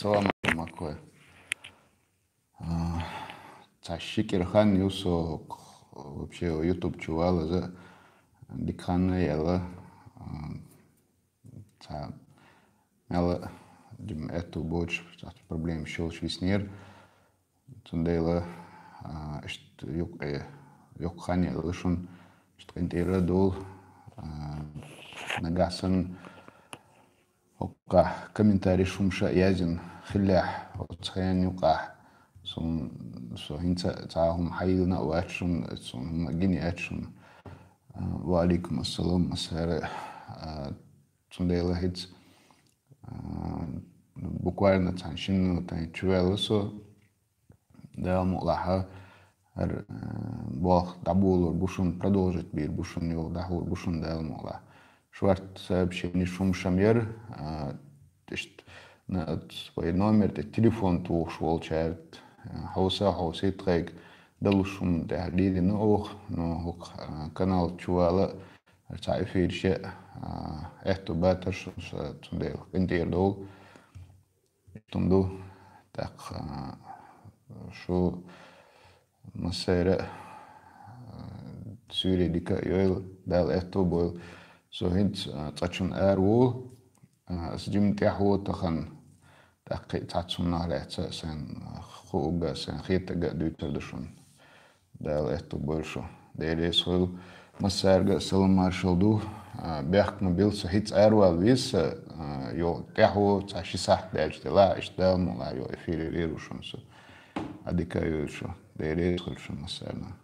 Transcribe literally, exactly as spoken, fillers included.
Салам алейкум, Макой. Цхьа ши кӀира хан ю со вообще YouTube чу валаза, дика хан яла. Цхьа мела, дима, аьттув боцуш, цхьа проблема йолуш виснера. Цундела иштта юкъе, юкъа хан яла шуна, иштта къинтӀера а долу. Нагахь санна хӀокху комментарий шуна ша яздина хиллехь, оцу хенан юкъахь суна, со хӀинца а цхьа хӀума хьайиллина а вац шуна, суна хӀума гина яц шуна. Ва алейкум ассалам, массара. Цундела хӀинца буквально цхьана шина минута тӀе чуваьлла со. Дала мукъалахь, хӀара болх дӀаболор бу шуна, продолжить бийр бу шуна, юха дӀахьур бу шуна Дала мукъалахь. Шорта сообщени шуна шам яра, иштта, вай номер тӀе телефон тухуш волчаьрга, хьовса, хьовсийта тхайга, далуш хӀума тӀехь лелийна оха, но хӀокху канал чувала, цхьа эфир ше, аьтту батар шуна, цундела къинтӀера долу. Иштта хӀума ду, тӀаккха шу массара а суьйре дика а йойла, Дала аьтту а бойла. Со хӀинца цкъачунна ара ву, аса жимма тӀаьхьо тахана, тӀаккха цхьацца хӀуманах лаьцна а сайн хууга а, сайн хетарг а дуьйцур ду шуна. Дала аьтту бойла шу. Дела реза хуьлда. Массаьрга а салам маршалла ду. Бехк ма билла, со хӀинца аравала веза, юха тӀаьхьо цхьа ши сахьт даьлча делахь, иштта Дала мукъалахь, юха эфире вер ву шуна со. Дика а йойла шу. Дела реза хуьлда шуна массаьрна.